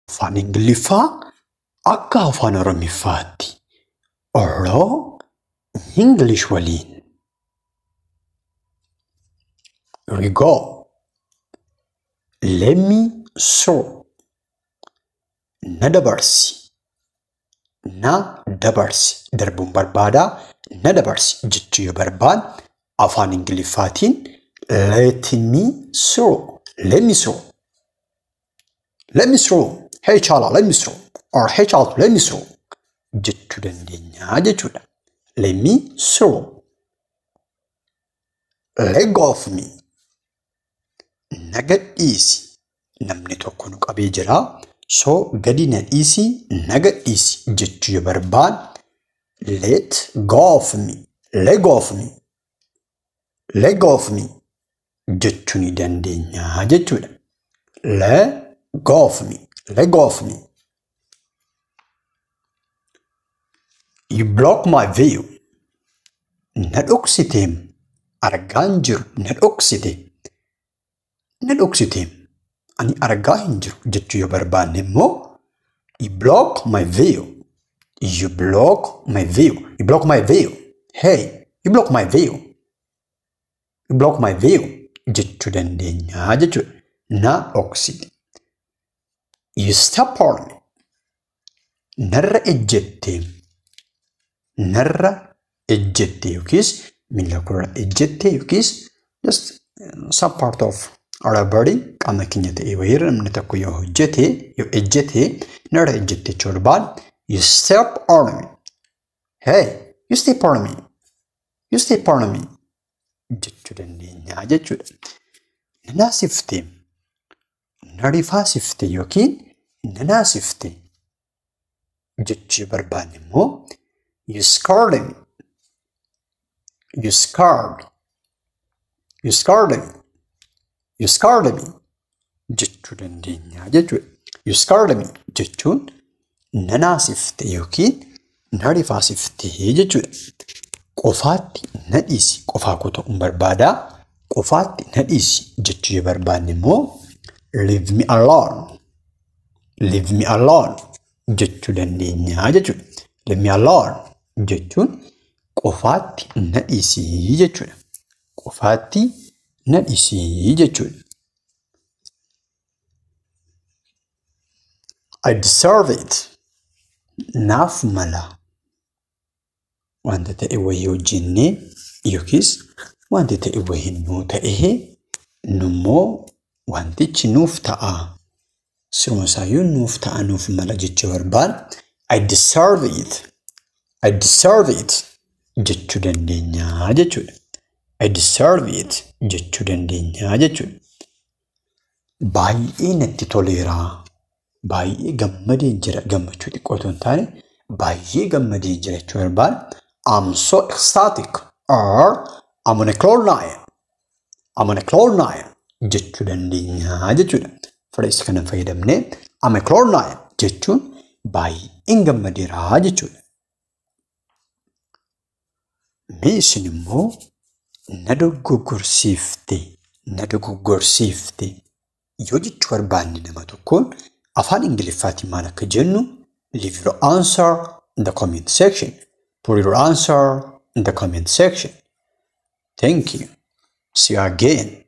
Afaan Ingiliffaa akka afaan Oromiffaatti. Oro English waliin. Here we go. Let me through. Na dabarsi. Na dabarsi. Darbuun barbaadaa. Na dabarsi jechuu yoo barbaanne afaan Ingiliffaatiin let me through. Let me through. Let me through. Hey Chala, let me through. Or hey Chala, let me through. Jechuu dandeenya jechuudha. Let me through. Let go of me. Na gadhiisi. Namni tokko nu qabee jira. So gadi na dhiisi, na gadhiisi jechuu yoo barbaanne let go of me. Let go of me. Let go of me jechuu ni dandeenya jechuudha. Let go of me. Let go of me. You block my view. Na dhoksiteem. Argaa hin jiru. Na dhoksite. Na dhoksiteem. Ani argaa hin jiru jechuu yoo barbaanne immoo you block my view. You block my view. You block my view. Hey, you block my view. You block my view jechuu dandeenya jechuudha. Na dhoksite. You step on me. Narra ejjette. Narra ejjette yookiis miila koorra ejjette yookiis just some part of our body qaama keenya ta'e wayiirra namni tokko yoo hojjete yoo ejjete narra ejjette jechuu barbaanne you step on me. Hey, you step on me. You step on me jechuu dandeenya jechuudha. Na naasifte. Na rifaasifte yookiin na naasifte jechuu barbaanne immoo you scared me. You scared. You scared me. You scared me jechuu dandeenya jechuudha. You scared me jechuun na naasifte yookiin na rifaasifte jechuudha. Qofaatti na dhiisi. Qofaa koo ta'uun barbaadaa. Qofaatti na dhiisi jechuu yoo barbaanne immoo leave me alone. Leave me alone jechuu dandeenya jechuudha. Leave me alone jechuun qofaatti na dhiisi jechuudha. Qofaatti na dhiisi jechuudha. I deserve it. Naaf mala. Wanta ta'e wayii hojjennee yookiis wanta ta'e wayii nuu ta'ee nummoo wantichi nuuf ta'a. Siruma isaayyuu nuuf ta'a nuuf mala jechuu barbaanne I deserve it. I deserve it jechuu dandeenya jechuudha. I deserve it jechuu dandeenya jechuudha. Baay'ee natti toleera. Baay'ee gammadeen jira. Gammachuu xiqqoo otoo hin taane baay'ee gammadeen jira jechuu barbaanne I'm so ecstatic or I'm on a cloud nine. I'm on a cloud nine jechuu dandeenya jechuudha. Phrase kana fayyadamnee I'm a cloud nine jechuun baay'een gammadeera jechuudha. Mee isin immoo na dogoggorsiifte, na dogoggorsiifte yoo jechuu barbaanne nama tokkoon afaan Ingiliffaatiin maal akka jennu leave your answer in the comment section. Put your answer in the comment section. Thank you. See you again.